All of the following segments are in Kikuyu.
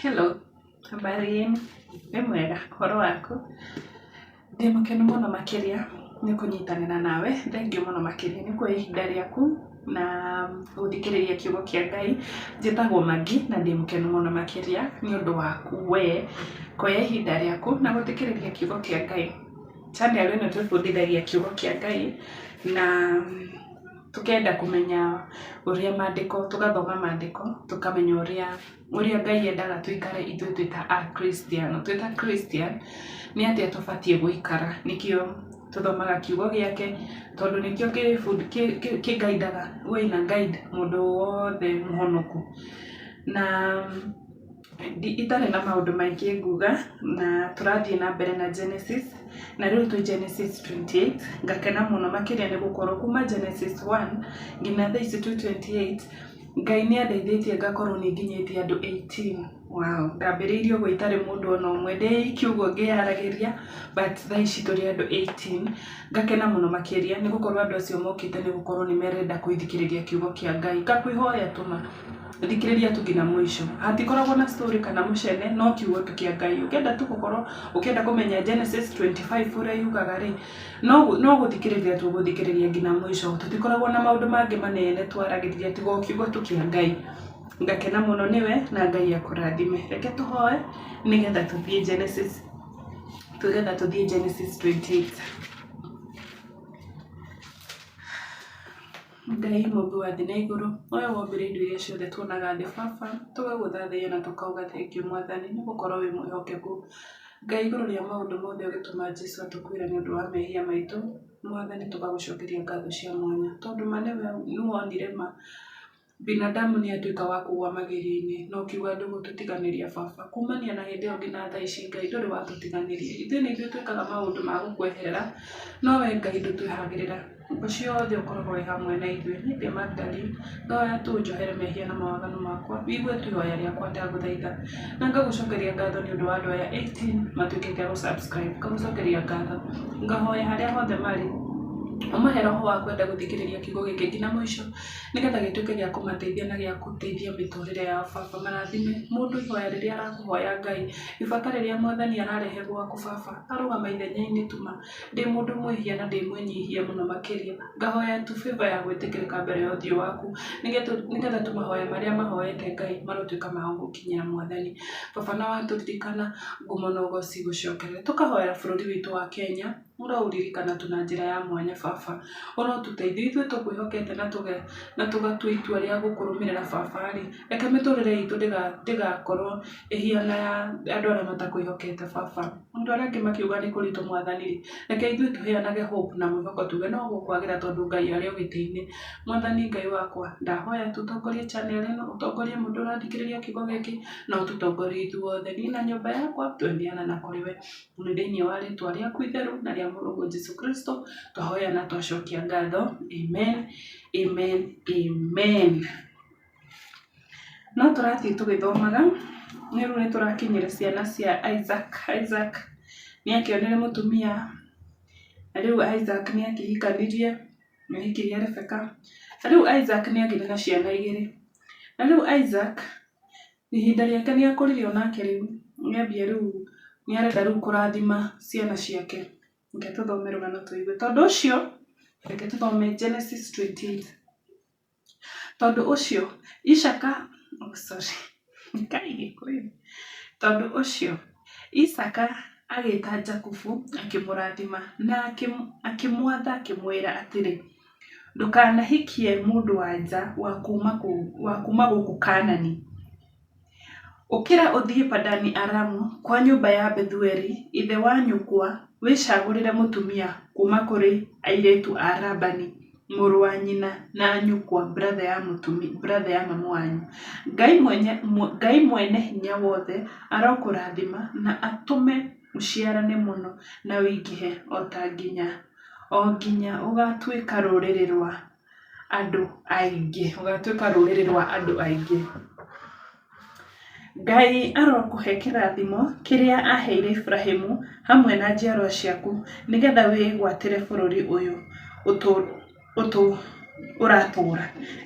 Hello, habari yenu? Wĩ mwega? Ũhoro waku? Ndĩ mũkenu mũno makĩria nĩ kũnyitanĩra nawe, thengiũ mũno makĩria nĩ kuoya ihinda rĩaku na gũthikĩrĩria kiugo kĩa Ngai. Njĩtagwo Maggie na ndĩ mũkenu mũno makĩria nĩ ũndũ waku we kuoya ihinda rĩaku na gũthikĩrĩria kiugo kĩa Ngai. Channel ĩno twĩbundithagia kiugo kĩa Ngai na tũkenda kũmenya ũrĩa maandĩko, tũgathoma maandĩko tũkamenya ũrĩa ũrĩa Ngai endaga tũikare ithuĩ twĩ ta akristiano. Twĩ ta Christian nĩ atĩa tũbatiĩ gũikara, nĩkĩo tũthomaga kiugo gĩake tondũ nĩkĩo kĩ guide aga, huwa ina guide mũndũ wothe mũhonoku. Na itarĩ na maũndũ maingĩ nguga, na tũrathiĩ na mbere na Genesis, na rĩu twĩ Genesis 28, ngakena mũno makĩria nĩ gũkorwo kuma Genesis 1 nginya thaa ici twĩ 28, Ngai nĩ andeithĩtie ngakorwo nĩ nginyĩtie andũ 18. Wow! Ndambĩrĩirie ũguo itarĩ mũndũ ona ũmwe, ndĩ iki ũguo ngĩyaragĩria, but thaa ici tũrĩ andũ 18. Ngakena mũno makĩria nĩ gũkorwo andũ acio mokĩte nĩ gũkorwo nĩ marenda gũthikĩrĩria kiugo kĩa Ngai. Ngakwĩhoya tu ma, thikĩrĩria tu nginya mũico. Hatikoragwo na story kana mũcene, no kiugo tu kĩa Ngai. Ũngĩenda tu gũkorwo ũkĩenda kũmenya Genesis 25 ũrĩa yugaga rĩ, No no gũthikĩrĩria tũgũthikĩrĩria nginya mũico, tũtikoragwo na maũndũ mangĩ manene twaragĩrĩria tiga o kiugo tu kĩa Ngai. Ngakena mũno nĩwe na Ngai akũrathime. Reke tũhoe nĩgetha tũthiĩ Genesis, nĩgetha tũthiĩ Genesis 28. Ngai mũmbi wa thĩ na igũrũ, we wombire indo iria ciothe tuonaga thĩ baba, tũgagũthathaiya na tũkauga thengiũ mwathani nĩ gũkorwo wĩ mwĩhokeku. Ngai igũrũ rĩa maũndũ mothe ũgĩtũma Jesu atũkuĩre nĩ ũndũ wa mehia maitũ, mwathani tũgagũcokeria ngatho cia mwanya, tondũ ma nĩwe wonire ma binadamu nĩ atuĩka wa kũgũa magerio-inĩ na ũkiuga ndũgũtũtiganĩria baba. Kumania na hĩndĩ ĩyo nginya thaa ici Ngai ndũrĩ watũtiganĩria. Ithuĩ nĩ ithuĩ twĩkaga maũndũ ma gũkweherera, no we Ngai ndũtwehagĩrĩra. Hingo ciothe ũkoragwo wĩ hamwe na ithuĩ. Niĩ ndĩ Magdalene, ngahoya tu ũnjohere mehia na mawaganu makwa, wĩigue tu ihoya rĩakwa ndagũthaitha. Na ngagũcokeria ngatho nĩ ũndũ wa andũ aya 18 matuĩkĩte a gũ subscribe. Ngagũcokeria ngatho. Ngahoya harĩa hothe marĩ, ũmahe roho wa kwenda gũthikĩrĩria kiugo gĩkĩ nginya mũico, nĩgetha gĩtuĩke gĩa kũmateithia na gĩa gũteithia mĩtũrĩre yao. Baba marathime, mũndũ ihoya rĩrĩa arakũhoya Ngai, ibata rĩrĩa mwathani ararehe gwaku baba, arũgama ithenya-inĩ tu ma. Ndĩ mũndũ mwĩhia na ndĩ mwĩnyihia mũno makĩria, ngahoya tu favor ya gwĩtĩkĩrĩka mbere ya ũthiũ waku, nĩgetha tu mahoya marĩa mahoete Ngai marotuĩka ma gũgũkinyĩra Mwathani. Baba na watũririkana, ngumo na ũgoci igũcokerere. Tũkahoera bũrũri witũ wa Kenya, ũroũririkana tu na njĩra ya mwanya baba. Ũrotũteithia ithuĩ tũkwĩhokete na tũgatua itua rĩa gũkũrũmĩrĩra baba rĩ, reke mĩtũrĩre itũ ndĩgakorwo ĩhiana ya andũ arĩa matakwĩhokete baba. Andũ arĩa angĩ makiuga nĩ kũritũ mwathani rĩ, reke ithuĩ tũheanage hope na mwĩhoko tuge no gũkwagĩra tondũ Ngai arĩ o gĩtĩ-inĩ. Mwathani Ngai wakwa, ndahoya tu ũtongorie channel ĩno, ũtongorie mũndũ ũrathikĩrĩria kiugo gĩkĩ, na ũtũtongorie ithuothe. Niĩ na nyũmba yakwa tweneana na kũrĩ we. Nĩ thĩinĩ wa rĩtwa rĩaku itheru na rĩa mũrũguo Jesu Kristo, twahoya na twacokia ngatho. Amen, amen, amen. No tũrathiĩ tũgĩthomaga, rĩu nĩ tũrakinyĩra ciana cia Isaac. Isaac nĩ akĩonire mũtumia, na rĩu Isaac nĩ akĩhikanirie, nĩ ahikirie Rebecca. Na rĩu Isaac nĩ agĩire na ciana igĩrĩ. Na rĩu Isaac, ihinda rĩake nĩ akũrire onake rĩu, nĩ ambia rĩu, nĩ arenda rĩu kũrathima ciana ciake. Reke tũthome rũgano tũigue. Tondũ ũcio, reke tũthome Genesis 28. Tondũ ũcio Isaaka, oh sorry, Ngai Gĩkũyũ. Tondũ ũcio Isaaka agĩĩta Jakubu akĩmũrathima na akĩmwatha akĩmwĩra atĩrĩ, Ndũkanahikie mũndũ-wa-nja wa kuuma gũkũ Kaanani. Ũkĩra ũthiĩ Padani-Aramu, kwa nyũmba ya Bethueli ithe wa nyũkwa, wĩcagũrĩre mũtumia kuuma kũrĩ airĩtu a Labani mũrũ wa nyina na nyũkwa brother ya mamu wanyu. Ngai Mwene-Hinya-Wothe arokũrathima na atũme ũciarane mũno na ũingĩhe o nginya ũgaatuĩka rũrĩrĩ rwa andũ aingĩ, ũgatuĩka rũrĩrĩ rwa andũ aingĩ. Ngai arokũhe kĩrathimo kĩrĩa aaheire Iburahĩmu hamwe na njiarwa ciaku, nĩgeetha wĩgwatĩre bũrũri ũyũ ũratũũra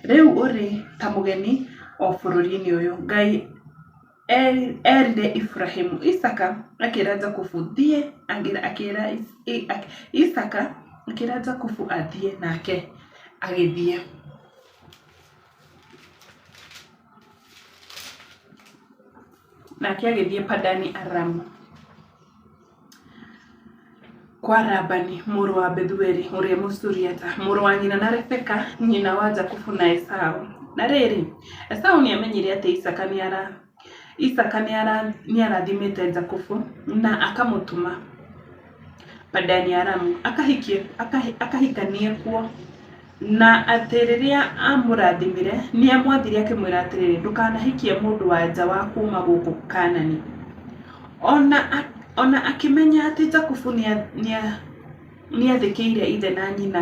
rĩu ũrĩ ta mũgeni o bũrũri-inĩ ũyũ. Ngai. eerire Iburahĩmu. Isaaka akĩra Jakubu thiĩ, akĩra Isaaka akĩra Jakubu athiĩ, nake agĩthiĩ. Nake agĩthiĩ Padani-Aramu kwa Labani mũrũ wa Bethueli ũrĩa Mũsuriata, mũrũ wa nyina na Rebeka, nyina wa Jakubu na Esau. Na rĩrĩ, Esau nĩamenyire atĩ Isaaka Isaaka nĩarathimĩte Jakubu na akamũtũma Padani-Aramu akahikanie kuo, na atĩ rĩrĩa aamũrathimire, nĩamwathire akĩmwĩra atĩrĩ, Ndũkanahikie mũndũ-wa-nja wa kuuma gũkũ Kaanani. O na akĩmenya atĩ Jakubu nĩathĩkĩire ithe na nyina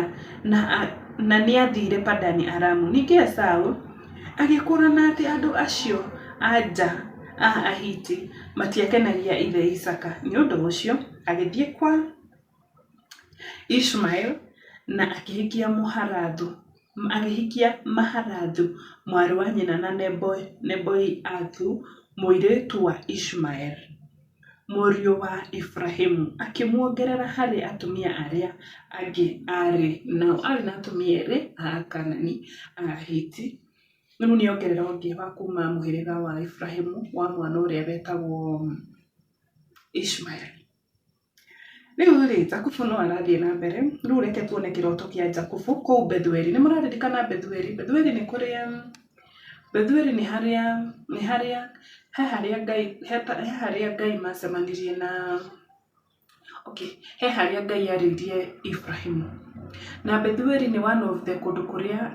na nĩathiire Padani-Aramu. Ningĩ Esau agĩkũũrana atĩ andũ acio a nja a Ahiti matiakenagia ithe Isaaka, nĩ ũndũ ũcio agĩthiĩ kwa Ishumaeli na akĩhikia Mahalathu mwarĩ wa nyina na Nebaiothu, mũirĩtu wa Ishumaeli mũriũ wa Iburahĩmu, akĩmuongerera harĩ atumia arĩa angĩ aarĩ nao. Aarĩ na atumia erĩ a Akaanani, a Ahiti. Rĩu nĩ ongerera ũngĩ wa kuuma mũhĩrĩga wa Iburahĩmu wa mwana ũrĩa wetagwo Ishumaeli. Rĩu rĩ, Jakubu no arathiĩ na mbere, rĩu reke tuone kĩroto kĩa Jakubu kũu Bethueli. Nĩ mũraririkana Bethueli? Bethueli nĩ kũrĩa, Bethueli nĩ harĩa, nĩ harĩa, he harĩa Ngai, he harĩa Ngai macemanirie na, okay, he harĩa Ngai arĩirie Iburahĩmu. Na Bethueli nĩ one of the kũndũ kũrĩa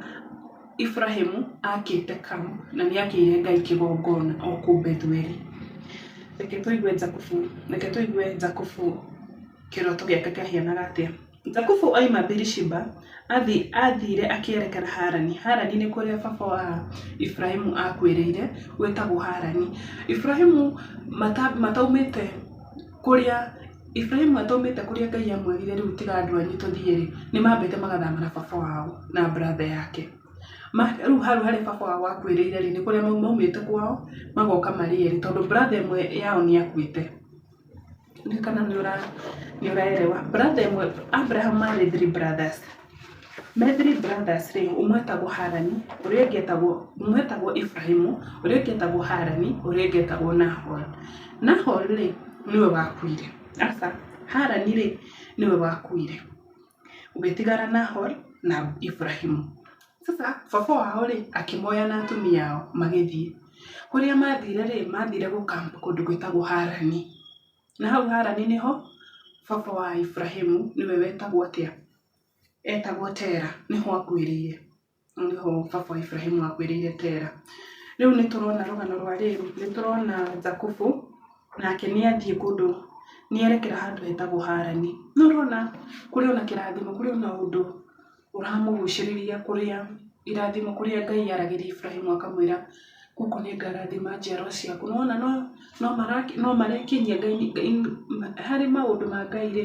Iburahĩmu akĩte camp na nĩ akĩire Ngai kĩgongona o kũu Bethueli. Reke tũigue Jakubu, reke tũigue Jakubu kĩroto gĩake kĩahianaga atĩa. Jakubu oima Birishiba, athiire akĩerekera Harani. Harani nĩ kũrĩa baba wa Iburahĩmu akuĩrĩire, gwĩtagwo Harani. Iburahĩmu mataumĩte kũrĩa, Iburahĩmu ataumĩte kũrĩa Ngai amwĩrire rĩu tiga andũ anyu tũthiĩ-rĩ, nĩ mambĩte magathama na baba wao na brother yake. Rĩu hau harĩa baba wao akuĩrĩire rĩ, nĩ kũrĩa maumĩte kwao magoka marĩ erĩ tondũ brother ĩmwe yao nĩ akuĩte. Ndiũĩ kana nĩ ũraerewa. Brother ĩmwe, Abraham marĩ three brothers. Me three brothers rĩ, ũmwe etagwo Harani, ũrĩa ũngĩ etagwo, ũmwe etagwo Ibrahĩmu, ũrĩa ũngĩ etagwo Harani, ũrĩa ũngĩ etagwo Nahor. Nahor rĩ, nĩwe wakuire. Aca, Harani rĩ, nĩwe wakuire. Gũgĩtigara Nahor na Iburahĩmu. Sasa baba wao rĩ, akĩmoya na atumia ao magĩthiĩ. Kũrĩa mathire rĩ, mathire gũ camp kũndũ gwĩtagwo Harani. Na hau Harani nĩho baba wa Iburahĩmu nĩwe wetagwo atĩa? Etagwo Tera, nĩho akuĩrĩire. Hau nĩho baba wa Iburahĩmu akuĩrĩire Tera. Rĩu nĩ tũrona rũgano rwa rĩrĩ, nĩ tũrona Jakubu nake nĩ athiĩ kũndũ, nĩ erekera handũ hetagwo Harani. Nĩ ũrona kũrĩ ona kĩrathimo, kũrĩ ona ũndũ ũramũgucĩrĩria kũrĩa irathimo, kũrĩa Ngai aragĩria Iburahĩmu akamwĩra gũkũ nĩ ngarathima njiarwa ciaku. Nĩ wona no marekinyia Ngai harĩ maũndũ ma Ngai rĩ,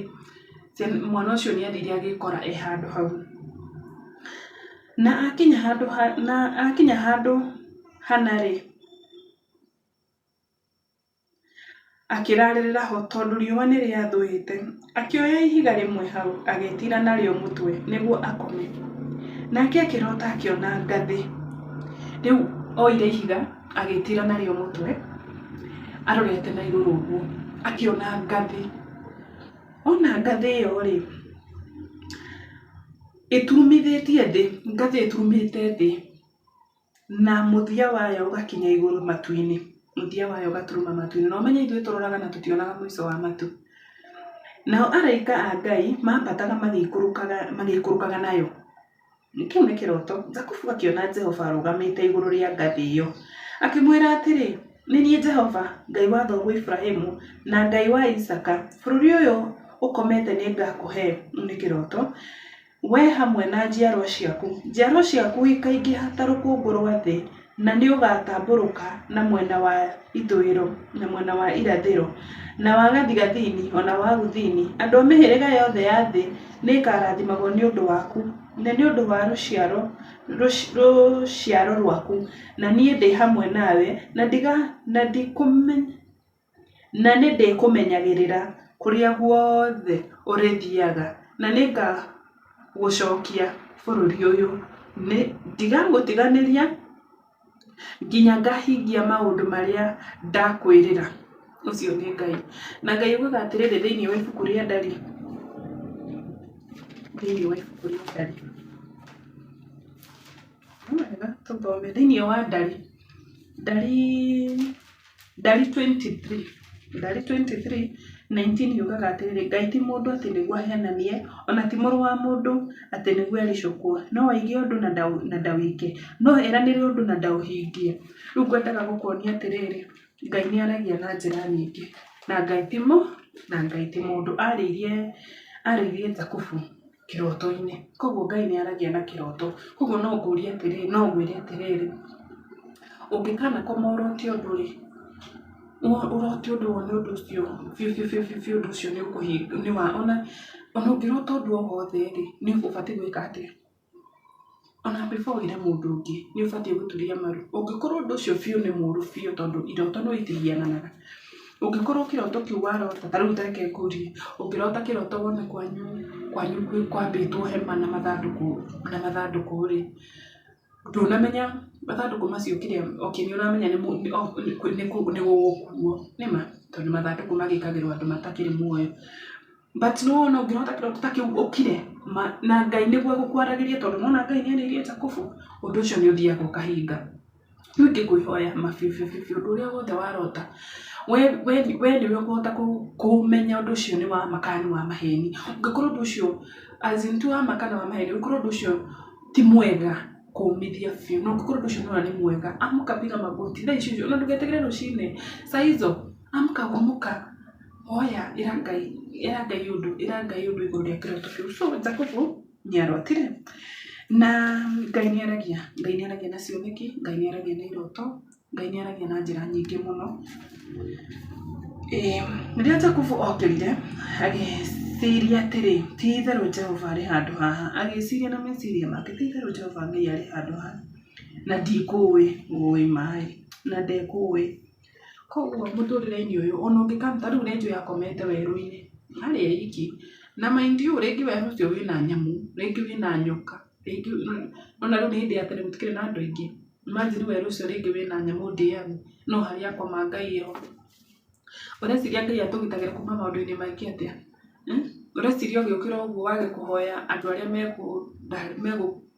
mwana ũcio nĩ athire agĩkora e handũ hau. Na akinya handũ ha, na akinya handũ hana rĩ, akĩrarĩrĩra ho tondũ riũa nĩ rĩathũĩte. Akĩoya ihiga rĩmwe hau agĩtiira narĩo mũtwe nĩguo akome. Nake akĩrota akĩona ngathĩ. Rĩu oire ihiga agĩtiira narĩo mũtwe arorete na igũrũ ũguo, akĩona ngathĩ. Ona ngathĩ ĩyo rĩ, ĩturumithĩtie thĩ, ngathĩ ĩturumĩte thĩ, na mũthia wayo ũgakinya igũrũ matu-inĩ, mũthia wayo ũgaturuma matu-inĩ. Na ũmenye ithuĩ tũroraga na tũtionaga mũico wa matu. Nao araika a Ngai mambataga magĩikũrũkaga nayo. Kĩu nĩ kĩroto. Jakubu akĩona Jehova arũgamĩte igũrũ rĩa ngathĩ ĩyo. Akĩmwĩra atĩrĩ, Nĩ niĩ Jehova, Ngai wa thoguo Iburahimu na Ngai wa Isaaka. Bũrũri ũyũ ũkomete nĩ ngakũhe. Nĩ kĩroto. Wee hamwe na njiarũa ciaku. Njiarũa ciaku ikaingĩha ta rũkũngũ rwa thĩ, na nĩ ũgaatambũrũka na mwena wa ithũĩro na mwena wa irathĩro, na wa gathigathini o na wa gũthini. Andũ a mĩhĩrĩga yothe ya thĩ nĩ ĩkaarathimagwo nĩ ũndũ waku. na nĩ ũndũ wa rũciaro rũciaro rwaku, na niĩ ndĩ hamwe nawe, na ndiga na ndikũmenya na nĩ ndĩkũmenyagĩrĩra kũrĩa guothe ũrĩthiaga, na nĩ ngagũcokia bũrũri ũyũ. Ndigagũtiganĩria nginya ngahingia maũndũ marĩa ndakwĩrĩra. Ũcio nĩ Ngai. Na Ngai augaga atĩrĩrĩ thĩinĩ wa ibuku rĩa Ndari, thĩinĩ wa ibuku rĩa Ndari, nĩ wega tũthome thĩinĩ wa Ndari, Ndari Ndari 23, Ndari 23, 19 yugaga atĩrĩrĩ, Ngai ti mũndũ atĩ nĩguo ahenanie, ona ti mũrũ wa mũndũ atĩ nĩguo ericũkwo. No aige ũndũ na ndawĩke, no eranĩre ũndũ na ndaũhingie. Rĩu ngwendaga gũkuonia atĩrĩrĩ, Ngai nĩ aragia na njĩra nyingĩ, na Ngai ti mũ, na Ngai ti mũndũ. Arĩirie arĩirie Jakubu kĩroto-inĩ, koguo Ngai nĩ aragia na kĩroto. Koguo no ngũrie atĩrĩrĩ, no ngwĩre atĩrĩrĩ, ũngĩkanakoma ũrote ũndũ rĩ, ũrote ũndũ wone ũndũ ũcio biũ biũ biũ biũ ũndũ ũcio nĩ ũkũhinga, nĩ wa ona ũngĩrota ũndũ o wothe rĩ, nĩ ũbatiĩ gwĩka atĩa? Ona before wĩre mũndũ ũngĩ nĩ ũbatiĩ gũturia maru. Ũngĩkorwo ũndũ ũcio biũ nĩ mũru biũ tondũ iroto nĩ ũĩ itihiananaga. Ũngĩkorwo kĩroto kĩu warota, ta rĩu ta reke ngũrie, ũngĩrota kĩroto wone kwanyu kwanyu kwambĩtwo hema na mathandũkũ na mathandũkũ rĩ, ndũnamenya mathandũkũ macio kĩrĩa okay nĩ ũramenya nĩ gũgũkuo, nĩma? Tondũ mathandũkũ magĩkagĩrwo andũ matakĩrĩ muoyo. But nĩ wona ũngĩrota kĩroto ta kĩu ũkire ma na Ngai nĩguo egũkwaragĩria tondũ nĩwona Ngai nĩ arĩirie Jakubu, ũndũ ũcio nĩ ũthiaga ũkahinga. Rĩu ingĩkwĩhoya ma biũ biũ biũ ũndũ ũrĩa wothe warota, we we we nĩwe ũkũhota kũmenya ũndũ ũcio nĩ wa ma kana nĩ wa maheni. Ũngĩkorwo ũndũ ũcio as in ti wa ma kana wa maheni, ũngĩkorwo ũndũ ũcio ti mwega, kũmithia biũ. Na ũngĩkorwo ũndũ ũcio nĩwona nĩ mwega, amka piga magoti thaa icio icio, ona ndũgetĩkĩre rũcinĩ, saa hizo amka gumũka. Hoya ĩra Ngai, ĩra Ngai ũndũ, ĩra Ngai ũndũ igũrũ rĩa kĩroto kĩu. So Jakubu nĩ arotire na Ngai nĩ aragia, Ngai nĩ aragia na cioneki, Ngai nĩ aragia na iroto, Ngai nĩ aragia na njĩra nyingĩ mũno. Rĩrĩa Jakubu okĩrire agĩciria atĩrĩ, ti itherũ Jehova arĩ handũ haha. Agĩciria na meciria make, ti itherũ Jehova Ngai arĩ handũ haha na ndikũĩ, wũi maĩ, na ndekũĩ. Koguo mũtũrĩre-inĩ ũyũ ona ũngĩka ta rĩu rĩngĩ akomete werũ-inĩ arĩ e iki, na mind you rĩngĩ werũ ũcio wĩna nyamũ, rĩngĩ wĩna nyoka, rĩngĩ ona rĩu nĩ hĩndĩ ya tene gũtikĩrĩ na andũ aingĩ, imagine werũ ũcio rĩngĩ wĩna nyamũ ndĩani, no harĩa akoma Ngai eho. Ũreciria Ngai atũgitagĩra kuma maũndũ-inĩ maingĩ atĩa? Ũreciria ũgĩũkĩra ũguo wage kũhoya andũ arĩa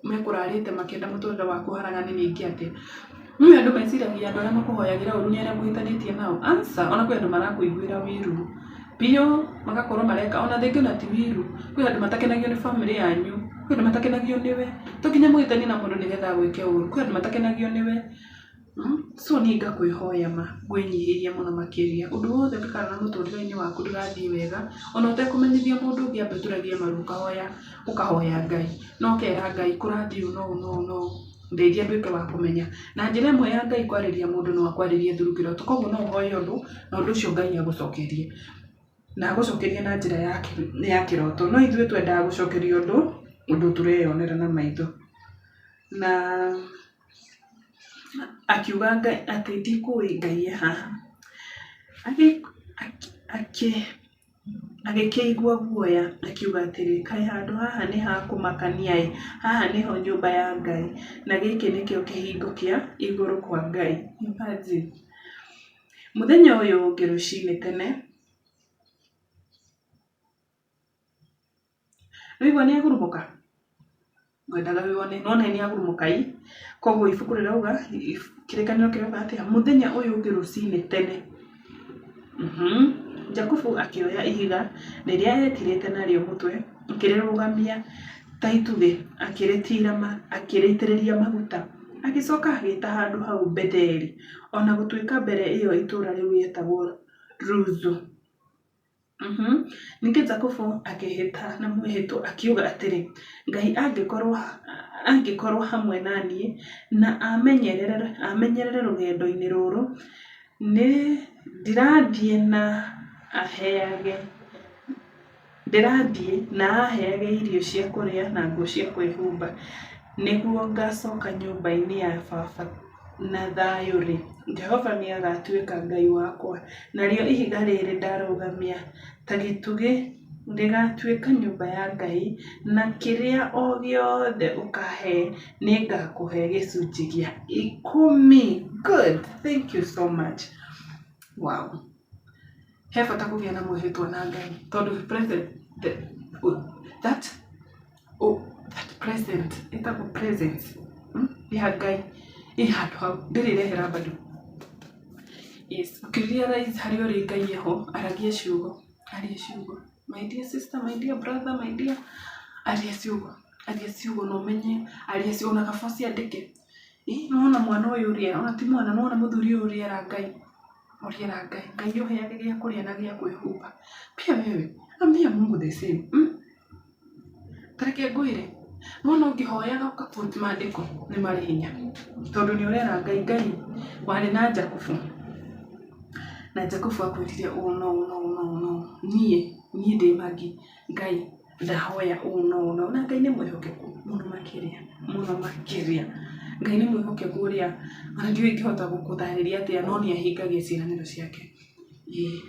mekũrarĩte makĩenda mũtũrĩre waku ũharagane nĩ aingĩ atĩa? Nĩũĩ andũ meciragia andũ arĩa makũhoyagĩra ũru nĩ arĩa mũhĩtanĩtie nao? Aca, ona kwĩ andũ marakũiguĩra ũiru biũ magakorwo mareka ona rĩngĩ ona ti ũiru, kwĩ andũ matakenagio nĩ bamĩrĩ yanyu, kwĩ andũ matakenagio nĩwe, to nginya mũhĩtanie na mũndũ nĩgetha agwĩke ũru, kwĩ andũ matakenagio nĩwe. So niĩ ngakwĩhoya ma, ngwĩnyihĩrie mũno makĩria, ũndũ wothe ũngĩkorana mũtũrĩre-inĩ waku ndũrathiĩ wega, ona ũtekũmenyithia mũndũ ũngĩ amba ũturagie maru ũkahoya, ũkahoya Ngai, na ũkera Ngai kũrathiĩ ũũ na ũũ na ũũ na ũũ, ndeithia nduĩke wa kũmenya. Na njĩra ĩmwe ya Ngai kwarĩria mũndũ no akwarĩrie through kĩroto, koguo no ũhoye ũndũ, na ũndũ ũcio Ngai agũcokerie, na agũcokerie na njĩra ya kĩroto. No ithuĩ twendaga gũcokerio ũndũ, ũndũ tũreyonera na maitho. Na akiuga atĩ ndikũĩ Ngai e haha. Agĩkĩigua guoya akiuga atĩrĩ, kaĩ handũ haha nĩ ha kũmakania-ĩ, haha nĩho nyũmba ya Ngai, na gĩkĩ nĩkĩo kĩhingo kĩa igũrũ kwa Ngai. Imagine. Mũthenya ũyũ ũngĩ rũcinĩ tene, Nĩwaigua nĩ agurumũka? Ngwendaga wĩone, nĩwona nĩ agurumũka ii. Koguo ibuku rĩrauga, kĩrĩkanĩro kĩrauga atĩa? Mũthenya ũyũ ũngĩ rũcinĩ tene, Jakubu akĩoya ihiga rĩrĩa etirĩte narĩo mũtwe, akĩrĩrũgamia ta itugĩ, akĩrĩtiira akĩrĩitĩrĩria maguta. Agĩcoka agĩta handũ hau Betheli, o na gũtuĩka mbere ĩyo itũũra rĩu rĩetagwo Luzu. Ningĩ Jakubu akĩĩhĩta na mwĩhĩtwa akiuga atĩrĩ, Ngai angĩkorũo hamwe na niĩ na amenyerere rũgendo-inĩ rũrũ ndĩrathiĩ na aheage Ndĩrathiĩ na aaheage irio cia kũrĩa na nguo cia kwĩhumba. Nĩguo ngaacoka nyũmba-inĩ ya baba na thayũ-rĩ, Jehova nĩagatuĩka Ngai wakwa, narĩo ihiga rĩrĩ ndarũgamia ta gĩtugĩ rĩgaatuĩka nyũmba ya Ngai, na kĩrĩa o gĩothe ũkaahe nĩngakũhe gĩcunjĩ gĩa ikũmi. Good. Thank you so much. Wow. He bata kũgĩa na mwĩhĩtwa na Ngai tondũ present the, that oh, that present ĩtagwo presence ya Ngai ĩ handũ hau ndĩrĩ ĩrehera bado. Yes, ũkĩ realize harĩa ũrĩ Ngai eho, aragia ciugo, aria ciugo. My dear sister, my dear brother, my dear, aria ciugo, aria ciugo na ũmenye, aria ciugo ona kaba ũciandĩke. Ĩ nĩwona mwana ũyũ ũrĩa, ona ti mwana, nĩwona mũthuri ũyũ ũrĩa era Ngai, ũrĩa era Ngai, Ngai ũheage gĩa kũrĩa na gĩa kwĩhumba. Pia wewe, ambia Mungu the same. Ta reke ngwĩre, nĩwona ũngĩhoyaga ũka quote maandĩko nĩ marĩ hinya, tondũ nĩ ũrera Ngai, Ngai warĩ na Jakubu, na Jakubu akwĩrire ũũ na ũũ na ũũ na ũũ na ũũ, niĩ, niĩ ndĩ Maggie, Ngai ndahoya ũũ na ũũ na ũũ, na Ngai nĩ mwĩhokeku mũno makĩria, mũno makĩria. Ngai nĩ mwĩhokeku ũrĩa ona ndiũĩ ingĩhota gũkũtarĩria atĩa no nĩ ahingagia ciĩranĩro ciake. Ĩĩ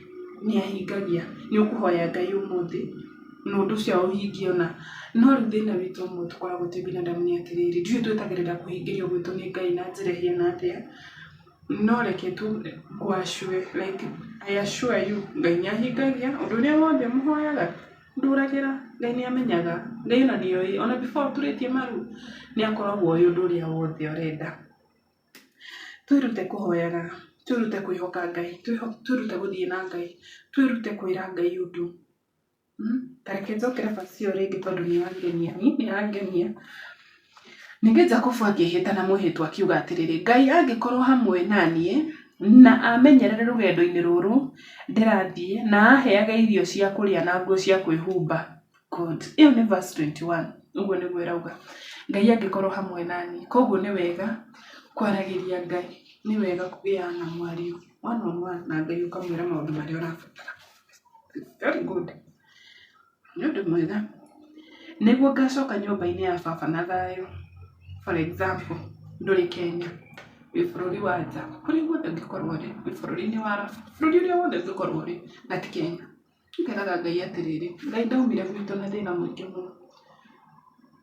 nĩ ahingagia, nĩ ũkũhoya Ngai ũmũthĩ na ũndũ ũcio aũhingie ona. No rĩu thĩna witũ ũmwe tũkoragwo twĩ binadamu nĩ atĩrĩrĩ, ndiũĩ twetagĩrĩra kũhingĩrio gwitũ nĩ Ngai na njĩra ĩhiana atĩa, no reke tu ngũ assure like I assure you Ngai nĩ ahingagia ũndũ ũrĩa wothe ũmũhoyaga ndũragĩra, Ngai nĩ amenyaga, Ngai ona nĩ oĩ, ona before ũturĩtie maru nĩ akoragwo oĩ ũndũ ũrĩa wothe ũrenda. Twĩrute kũhoyaga, twĩrute kwĩhoka Ngai, twĩrute gũthiĩ na Ngai, twĩrute kwĩra Ngai ũndũ. Ta reke njokere verse ĩyo rĩngĩ tondũ nĩ yangenia, nĩ yangenia. Ningĩ Jakubu akĩĩhĩta na mwĩhĩtwa akiuga atĩrĩrĩ, Ngai angĩkorũo hamwe na niĩ na amenyerere rũgendo-inĩ rũrũ ndĩrathiĩ na aheage irio cia kũrĩa na nguo cia kwĩhumba. Good. Ĩyo nĩ verse 21. Ũguo nĩguo ĩrauga. Ngai angĩkorwo hamwe nani. Koguo nĩ wega kwaragĩria Ngai. Nĩ wega kũgĩa na mwario one on one na Ngai ũkamwĩra maũndũ marĩa ũrabatara. Very good. Nĩ ũndũ mwega. Nĩguo ngacoka nyũmba-inĩ ya baba na thayũ. For example, ndũrĩ Kenya, wĩ bũrũri wa nja, kũrĩa guothe ũngĩkorwo ũrĩ, wĩ bũrũri-inĩ wa Arabu, bũrũri ũrĩa wothe ũngĩkorwo ũrĩ, na ti Kenya. Ngeraga Ngai atĩrĩrĩ, Ngai ndaumire gwitũ na thĩna mũingĩ mũno,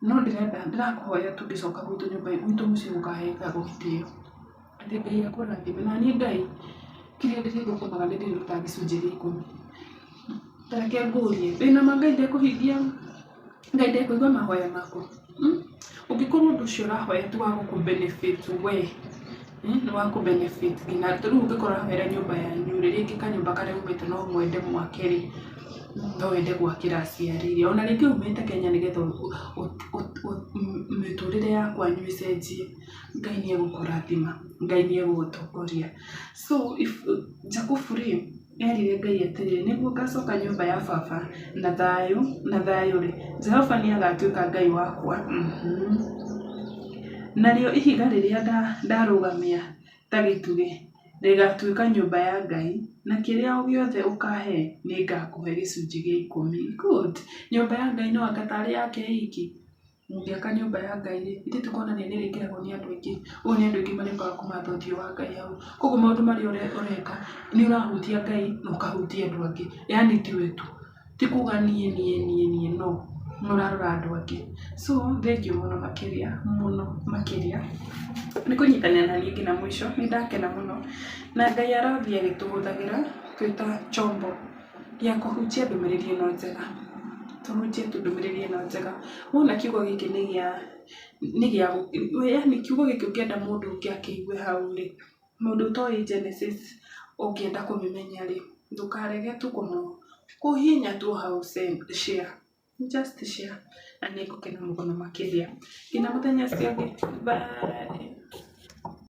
no ndĩrenda ndĩrakũhoya tu ngĩcoka gwitũ nyũmba gwitũ mũciĩ gũkaheagwo gĩtĩo, atĩ Ngai akũrathime. Na niĩ Ngai kĩrĩa ndĩrĩthũkũmaga nĩ ndĩrĩrutaga gĩcunjĩ gĩa ikũmi. Ta reke ngũrie, wĩna ma Ngai ndekũhingia, Ngai ndekũigua mahoya maku? Ũngĩkorwo ũndũ ũcio ũrahoya ti wa gũkũ benefit we, nĩ wa kũ benefit nginya ta rĩu ũngĩkorwo ũrahoera nyũmba yanyu rĩ, rĩngĩ kanyũmba karĩa umĩte no mwende mwake rĩ, no wende gwakĩra aciari rĩ, ona rĩngĩ umĩte Kenya nĩgetha mĩtũrĩre ya kwanyu ĩcenjie, Ngai nĩ egũkũrathima, Ngai nĩ egũgũtongoria. So if Jakubu rĩ, Eerire Ngai atĩrĩ, 'Nĩguo ngaacoka nyũmba ya baba na thayũ na thayũ-rĩ, Jehova nĩ agaatuĩka Ngai wakwa. Narĩo ihiga rĩrĩa ndarũgamia ta gĩtugĩ rĩgaatuĩka nyũmba ya Ngai, na kĩrĩa o gĩothe ũkaahe nĩ ngaakũhe gĩcunjĩ gĩa ikũmi. Good! Nyũmba ya Ngai no anga tarĩ yake iki? Mũngĩaka nyũmba ya Ngai rĩ, githĩ ti kuonania nĩ ĩrĩingĩragwo nĩ andũ aingĩ? Ũguo nĩ andũ aingĩ marĩũkaga kũmatha ũthiũ wa Ngai hau. Koguo maũndũ marĩa ũreka nĩ ũrahutia Ngai na ũkahutia andũ angĩ. Yaani ti we tu, ti kuga niĩ niĩ niĩ niĩ no, nĩ ũrarora andũ angĩ. So thengiũ mũno makĩria mũno makĩria nĩ kũnyitanĩra na niĩ nginya mũico, nĩ ndakena mũno. Na Ngai arothiĩ agĩtũhũthagĩra twĩ ta chombo gĩa kũhunjia ndũmĩrĩri ĩno njega, tũhunjie tu ndũmĩrĩri ĩno njega. Wona kiugo gĩkĩ nĩ gĩa, nĩ gĩa, yaani kiugo gĩkĩ ũngĩenda mũndũ ũngĩ akĩigue hau rĩ, mũndũ ũtoĩ Genesis ũngĩenda kũmĩmenya rĩ, ndũkarege tu kũhihinya tu hau share, just share na nĩ ngũkena mũno makĩria. Nginya mũthenya ũcio ũngĩ, bye.